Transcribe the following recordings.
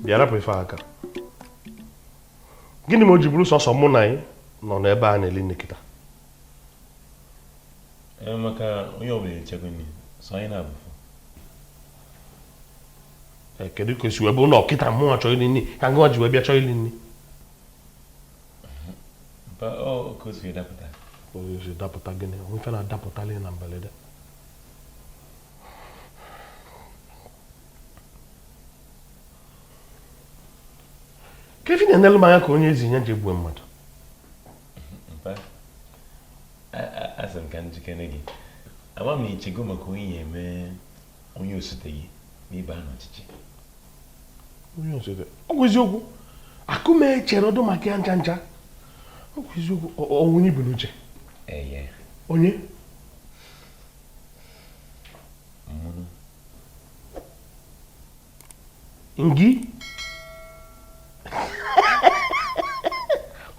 Bịa rapụ ife aka. Gịnị ma o ji bụrụ sọsọ mụ na anyị nọ n'ebe a na-eli nri kịta? Maka onye ọbụla echego nri, sọ anyị na-abụfụ. Kedu ka o si wee bụrụ na ọkịta mụnwa chọrọ ili nri ka ngịwa ji wee bịa chọọ ili nri? Mpa, ọ ka o si dapụta. O si dapụta gịnị? Onwe ife na-adapụtali na mberede. Ka ife na-enelu m anya ka onye ezi nye ji egbuo mmadụ. Mpa, asị m ka njikere gị. Ama m na ichego maka onye ya eme onye osote gị n'ịba n'ọchịchị. Onye osote? Ọ bụ eziokwu. Akụme chere ọdụ maka ya ncha ncha. Ọ bụ eziokwu. Onye bụ n'uche? Eye. Onye? Mmụnụ. Ngị?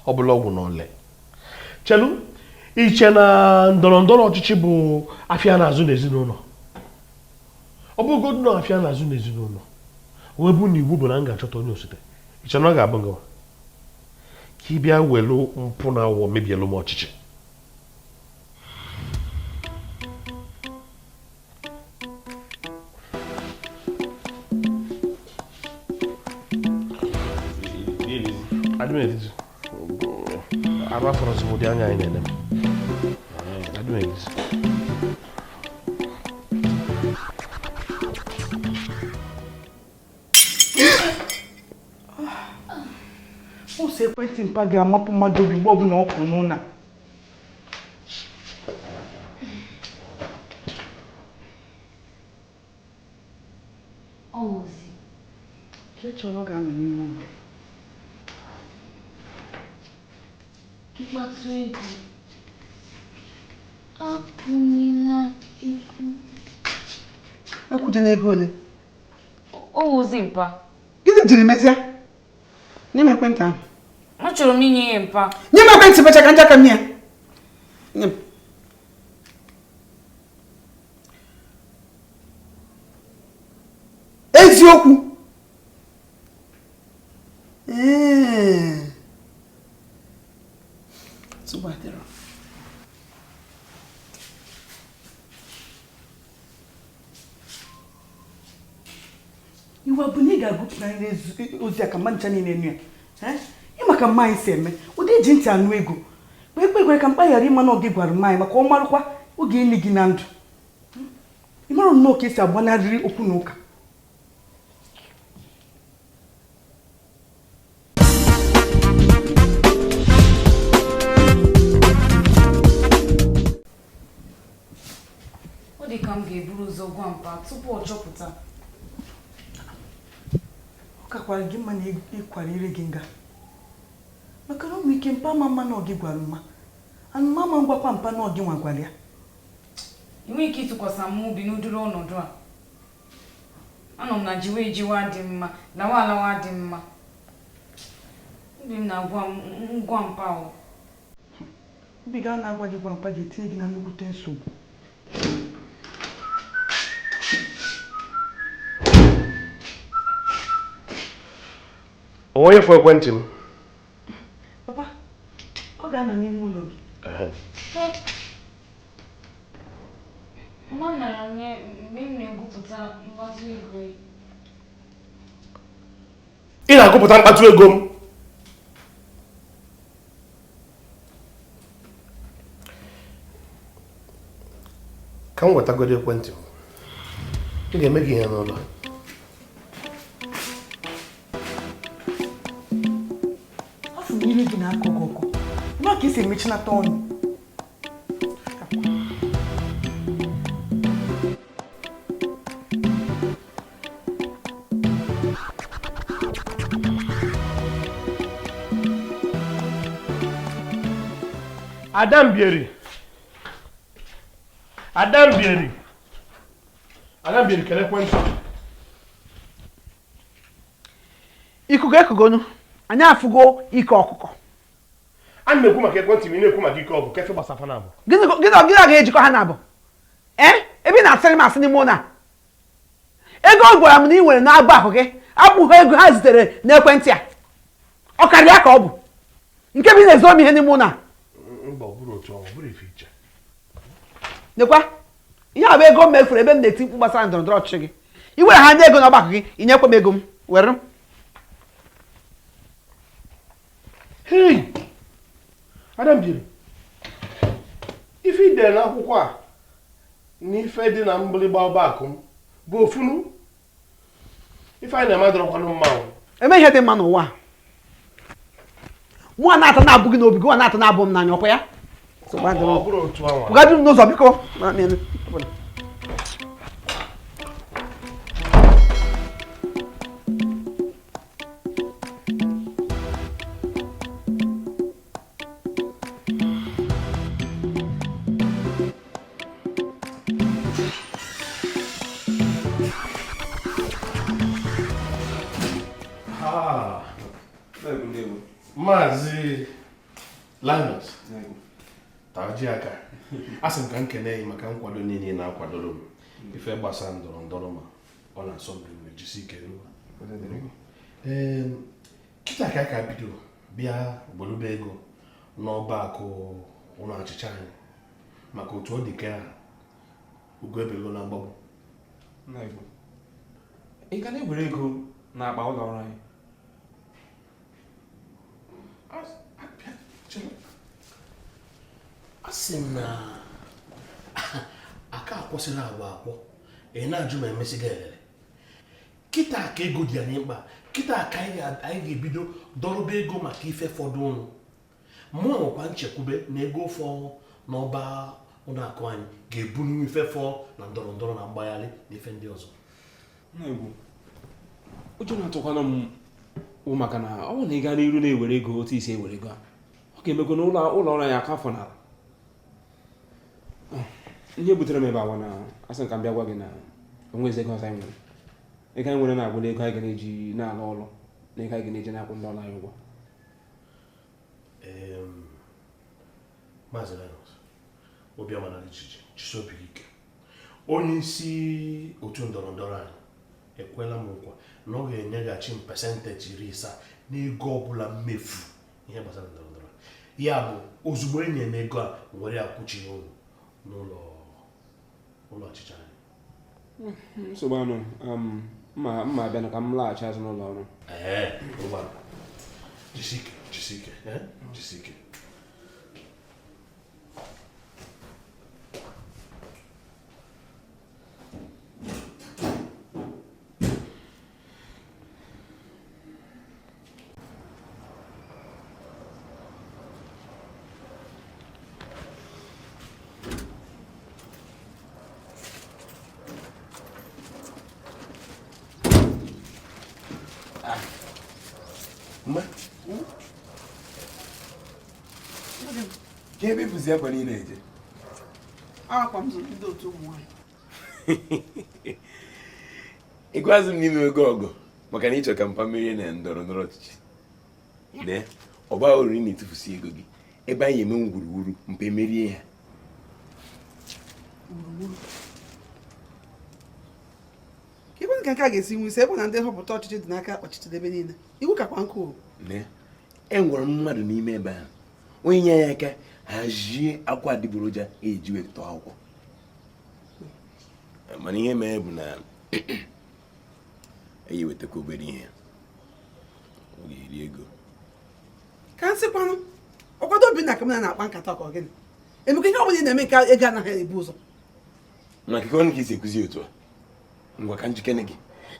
Ọ bụla ọgwụ na ole. Chelu, iche na ndọrọ ndọrọ ọchịchị bụ afịa na-azụ n'ezinụlọ. Ọ bụgodu na afịa na-azụ n'ezinụlọ, wee bụ na iwu bụ na m ga-achọta onye osote. Iche na ọ ga-abụ gị ka ị bịa welu mpụ na awọ mebielu m ọchịchị. Adị m erizi. Arụ afọrọzi m ụdị anya anyị na-ene m. Adị m erizi. Ụsọ ekwentị mpa ga-amapụ mmadụ obi mgbe ọbụla ọ kwụ n'ụlọ. Ozi. Ka ị chọrọ ọ ga-anọ n'ime ụlọ. Mkpatụ ego. Akwụnyela ego. Akwụnyela ego ole? Ozi mpa. Gịnị jiri mesịa? Nye m ekwentị ahụ. Achọrọ m inye ya mpa. Nye m ekwentị mecha ka njaka m ya. Nye m. Eziokwu. Ee. Nsogbu adịrọ. Iwe bụ na ị ga-agụpụta ozi a ka mma ncha niile nụ ya. Ị maka mma anyị si eme ụdị iji ntị anụ ego kpee ekpe ekwere ka mkpa ghara ịma na ọ gị gwara mma anyị maka ọ marụkwa oge enyi gị na ndụ. Ị mara nnọọ ka esi agbanarịrị okwu na ụka. Ọ dị ka m ga-eburu ụzọ gwa mpa tupu ọ chọpụta. Ọ kakwara gị mma na ịkwara ire gị nga. Maka na ụmụ ike mpa ama mma na ọ gị gwara mma. Anụma ama ngwakwa mpa na ọ gị nwa gwara ya. Ị nweghị ike ịtụkwasị m obi n'ụdịrị ọnọdụ a. Anọ m na jiwe ejiwe dị mma, lawa alawa dị mma. Obi m na-agwa m ngwa mpa o. Obi ga na-agwa gị gwa mpa ga-etinye gị na nnukwute nsogbu. Onye fụ ekwentị m? Papa, ọ ga-anọ n'ime ụlọ gị. Mma nara m ya mgbe m na-egwupụta mkpatụ ego. Ị na-agụpụta mkpatụ ego m? Ka m wetagodo ekwentị m. Ị ga-eme gị ihe n'ụlọ. Afọ m ire gị na-akọ gị ọkọ. Nwa ka esi emechinata ọnụ. Adambieri. Adambieri. Adambieri kele ekwentị. Ikuku ekugonu, anyị afụgo ike ọkụkọ. A na-ekwu maka ekwentị m, ị na-ekwu maka ike ọgụ, kefe gbasara na abụ. Gịnị ọ ga-ejikọ ha na abụ? Ee, ebe ị na-asịrị m asị n'ime ụlọ a. Ego ọ gwara m na ị nwere n'ọba akụ gị abụghị ego ha zitere n'ekwentị a. Ọ karịa ka ọ bụ nke bụ ị na-ezoro m ihe n'ime ụlọ a. Mba, ọ bụrụ otu ọ bụrụ ife iche. Nekwa ihe a bụ ego m mefuru ebe m na-eti mkpu gbasara ndọrọ ndọrọ ọchịchị gị. I were ha nye ego n'ọba akụ gị, i nyekwa m ego m were. Hei, Adambiri, ife i dere n'akwụkwọ a na ife dị na mgbịrịgba ọba akụ m bụ ofunu. Ife anyị na-eme adọrọkwanụ mma o. Eme ihe dị mma n'ụwa a. Mụ a na-ata na-abụ gị n'obi gị, nwa na-ata na-abụ m n'anya, ọkwa ya? Ọ bụrụ otu anwa. Pụgadị m n'ụzọ biko. Maazị Linus, taji aka a sị m ka m kene gị maka nkwado niile ị na-akwadoro m ife gbasara ndọrọ ndọrọ ma ọ na-asọ m jisi ike. Ee, kịta ka ka bido bịa gbolube ego n'ọba akụ ụlọ achịcha anyị maka otu ọ dị ka ugo ebego na mgbagbu. Ị ga na-ewere ego n'akpa ụlọ ọrụ anyị? A sị m na aka akwụsịrị agwa akwọ, ị na-ajụ ma emesigo elele. Kịta ka ego dị anyị mkpa, kịta ka anyị ga-ebido dọrọba ego maka ife fọdụrụ. Mụ nwekwa nchekwube na ego fọ n'ọba ụlọ akụ anyị ga-eburu ife fọ na ndọrọ ndọrọ na mgbagharị na ife ndị ọzọ. Ụjọ na-atụkwana m wụ maka na ọ bụrụ na ị gaa n'iru na-ewere ego otu isi ewere ego a, ọ ga-emego na ụlọ ọrụ anyị aka afọ n'ala. Ihe butere m ebe awa na asị ka m bịa gwa gị na onwezi ego ọzọ anyị nwere. Ego anyị nwere na-agwụla ego anyị ga na-eji na-alụ ọrụ na ego anyị ga na-eji na-akwụ ndị ọrụ anyị ụgwọ. Maazị Linus, obiọma na jijiji, jisi obi gị ike. Onye isi otu ndọrọ ndọrọ anyị ekwela m nkwa na ọ ga-enyeghachi m pasentị 70 n'ego ọbụla mmefu ihe gbasara ndọrọ ndọrọ. Ya bụ ozugbo e nyere m ego a, were ya kwuchie ụlọ n'ụlọ ụlọ ọchịchị anyị. Nsogbu anụ mma abịa ka m laghachi azụ n'ụlọ ọrụ. Ee, jisike jisike jisike. Ka ebe bụzi akwa niile eje? Akwa m zụrụ ndị otu ụmụ nwaanyị. Ịgwazị m n'ime ego ọgụ maka na ịchọ ka mpa merie na ndọrọ ndọrọ ọchịchị. Nee, ọba uru ị na-etufusi ego gị ebe anyị eme ngwuruwuru mpa emerie ya. Ka ebe nke a ga-esi nwe isi ebe na ndị nhọpụta ọchịchị dị n'aka ọchịchị debe niile. Iwu kakwa nkụ. Nee, e nwere mmadụ n'ime ebe ahụ onye nye ya aka hazie akwa adịgboroja eji wepụta akwụkwọ. Mana ihe mere bụ na eyi wetakwa obere ihe ọ ga-eri ego. Ka nsịkwanụ ọkwado Obinna ka m na-akpa nkata ka ọ gịnị? Emeka ihe ọ bụla ị na-eme nke ego anaghị ebu ụzọ. Maka ihe ka isi ekuzi otu a, ngwa ka njikere gị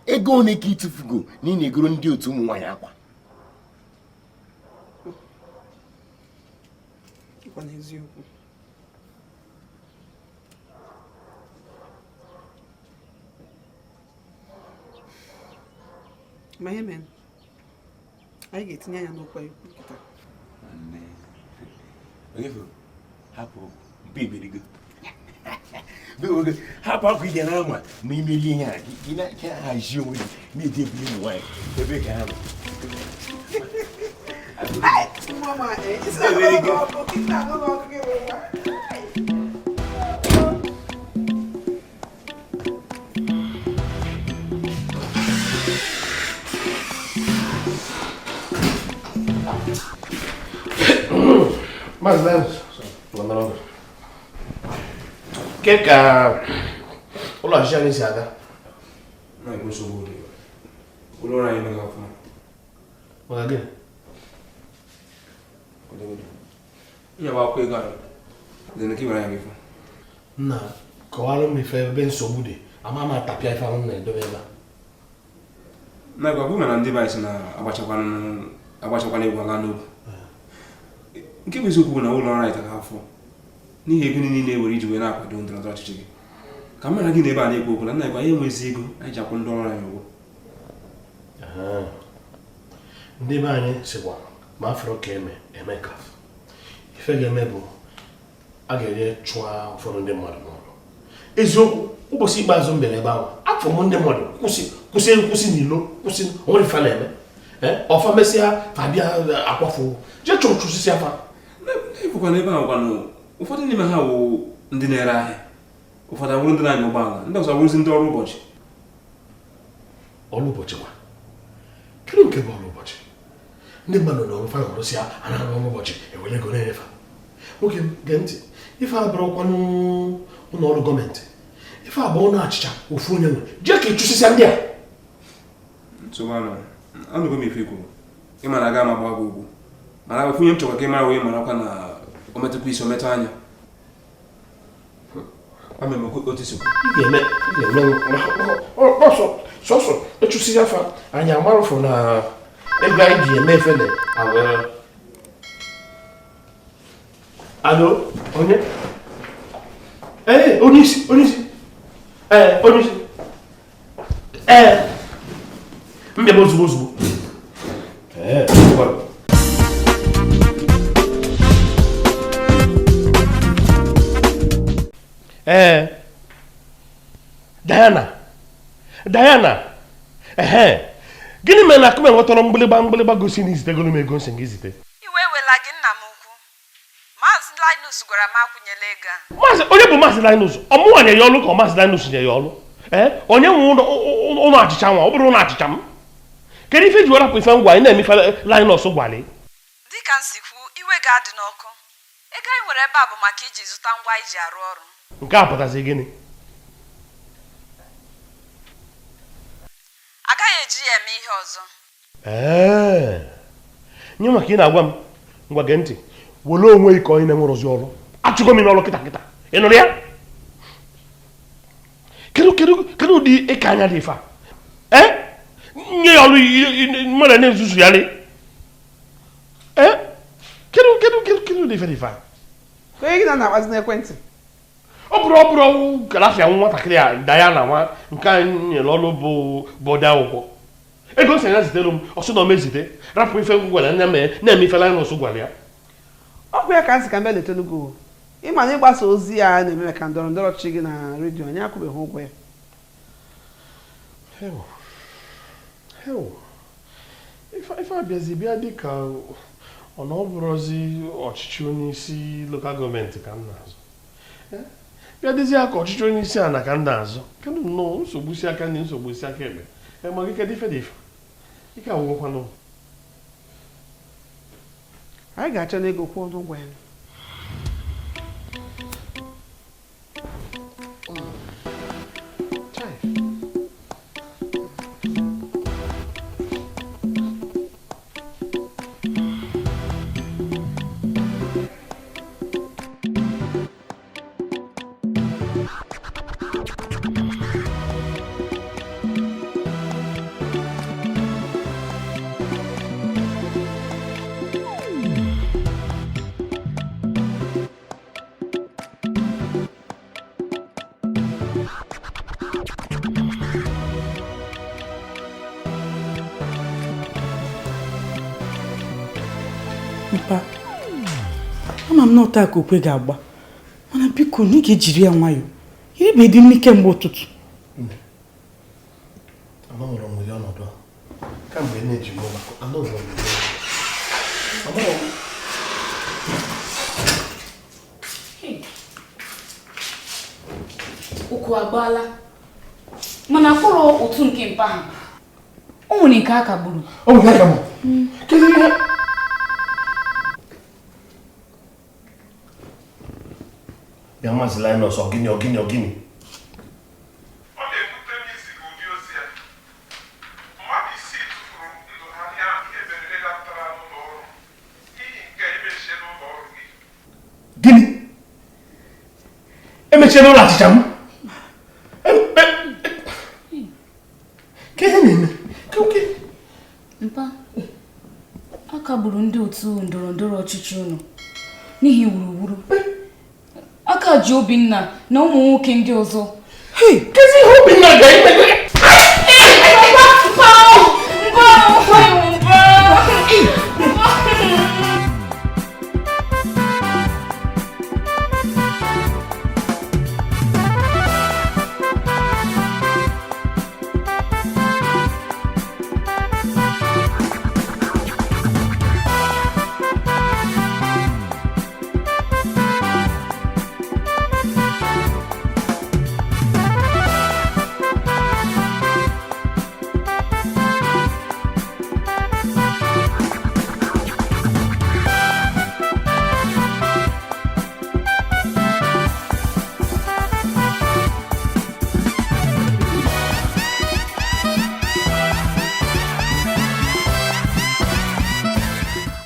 ego ole ka ịtụfugo na ị na-egoro ndị otu ụmụ nwaanyị akwa? N'eziokwu ma ihe mere anyị ga-etinye anya n'okwu anyị nkịta. Hapụ akwa ije na-ama ma imeri ihe a ka hazie onwe gị na-eji ebuli ụmụ nwaanyị ebe ka ha nọ. Maazị Linus, ke ka ụlọ ọchịchị anyị si aga? Na-ekwu nsogbu dị. Ụlọ ọrụ anyị emeghị ọfụma. Maka gịnị? Ihe bụ akwụkwọ ego anyị. Dị na ka i were anya gị fụ. Nna, kọwara m ife ebe nsogbu dị. Ama m atapịa ife ahụ m na-edobe ebe a. Na ọ bụrụ na ndị be anyị sị na agbachakwana egwu ala n'obu. Nke bụ eziokwu bụ na ụlọ ọrụ anyị tara afọ n'ihi ego niile ewere iji wee na-akwado ndọrọ ndọrọ ọchịchị gị. Ka m mara gị na ebe a na-ekwu okwu na nna anyị enwezi ego anyị ji akwụ ndị ọrụ anyị ụgwọ. Ndị be anyị sịkwa ma afọrọ ka eme eme ka ife ga-eme bụ a ga-enye chụọ ụfọdụ ndị mmadụ n'ọrụ. Eziokwu, ụbọchị ikpeazụ m bịara ebe ahụ, afọ m ndị mmadụ kwụsị kwụsị kwụsị n'ilo kwụsị onwere ife na-eme. Ọfa mesịa fa bịa akwafu jee chụrụ chụsịsị afa. Ịbụkwa n'ebe ahụ kwanụ ụfọdụ n'ime ha wụ ndị na-ere ahịa, ụfọdụ awụrụ ndị na-anya ụgbọala, ndị ọzọ awụrụzi ndị ọrụ ụbọchị. Ọrụ ụbọchị kwa? Kedu nke bụ ọrụ ụbọchị? Ndị mmadụ na ọrụ fa ọrụsịa a na-arụ ọrụ ụbọchị ewere ego na-enyefa. Nwoke m gee ntị, ife a bụrụkwanụ ụlọ ọrụ gọọmenti, ife a bụ ụlọ achịcha ofu onye nwe, jee ka ịchụsịsịa ndị a. Nsogbu anọ, anụgo m ife i kwuru, ị ma na aga m agba gị ugwu, mana ofu ihe m chọrọ ka ị mara wee marakwa na o metụkwa isi o metụ anya. Ama m otu isi kwu. Ị ga-eme ọsọ sọsọ echụsịsị afa anyị amarụfụ na ego anyị ji eme efele awere. Alo, onye? Ee, onyeisi, onyeisi. Ee, onyeisi. Ee, m bịa ozugbo ozugbo. Ee, ee, Diana, Diana, ehe, gịnị mere na akụm enwetara mgbịlịgba mgbịlịgba gosi na izitegoro m ego nsị gị zite? Iwe ewela gị nna m ukwu. Maazị Linus gwara m akwụnyela ego a. Maazị onye bụ Maazị Linus? Ọmụnwa nye ya ọlụ ka ọ Maazị Linus nye ya ọlụ? Ee, onye nwe ụlọ achịcha nwa? Ọ bụrụ ụlọ achịcha m? Kedu ife ji werapụ ife ngwa anyị na-eme ife Linus gwara? Dịka m si kwu, iwe ga-adị n'ọkụ. Ego anyị nwere ebe a bụ maka iji zụta ngwa anyị ji arụ ọrụ. Nke a pụtazi gịnị? Agaghị eji ya eme ihe ọzọ. Ee, nye maka ị na-agwa m, ngwa gee ntị, were onwe gị ka onye na-enwerọzi ọrụ. Achụgo m n'ọrụ kịta kịta. Ị nụrụ ya? Kedu kedu kedu ụdị ịka anya dị ife a? Ee, nye ya ọrụ mmadụ na-ezuzu ya lee. Ee, kedu kedu kedu kedu ụdị ife dị ife a? Onye gị na na-akpazi n'ekwentị? Ọ bụrụ ọ bụrụ kalafia nwatakịrị a Diana nwa nke anyị nyere ọrụ bụ bọdị akwụkwọ. Ego nsị ya zitere m, ọ sị na ọ mezite, rapụ ife gwara ya na-eme ife Linus gwara ya. Ọ bụ ya ka m sị ka m bịa leta Enugu. Ị ma na ịgbasa ozi ya na-eme maka ndọrọ ndọrọ ọchịchị gị na redio, anyị akwụbeghị ụgwọ ya. Ife abịazi bịa dị ka ọ na ọ bụrụzi ọchịchị onye isi lokal gọọmenti ka m na-azụ. Bịa dịzi ka ọchịchị onye isi ala ka m na-azụ. Kedu nnọọ nsogbu si aka na nsogbu si aka ekpe? Ma gị kedu ife dị ife? Ike agwụgwọkwanụ. Anyị ga-achọ na ego kwụọ n'ụgwọ ya. Mpa, ama m na ọta ka okwe ga-agba, mana biko na ị ga-ejiri ya nwayọọ. Iribe dị nri kemgbe ụtụtụ. Anọrọ m ụdị ọnọdụ a kamgbe ị na-eji m ọgbakọ, anọrọ m ụdị ọnọdụ a. Ụkwụ agbaala, mana akpọrọ otu nke mpa ha. O nwere nke a kagburu. O nwere nke a kagburu? Kedu ihe? Bịa Maazị Linus, ọ gịnị, ọ gịnị, ọ gịnị? Ọ na-ewute m izi gị ụdị ozi a. Mmadụ isii tụfuru ndụ ha n'ihe mberede dapụtara n'ụlọ ọrụ. N'ihi nke a, emechiela ụlọ ọrụ gị. Gịnị? Emechiela ụlọ achịcha m? Ka ihe na-eme? Mpa, a kagburu ndị otu ndọrọ ndọrọ ọchịchị unu n'ihi wuruwuru. Aka ji Obinna na ụmụ nwoke ndị ọzọ. Kezi ihe Obinna ga-eme?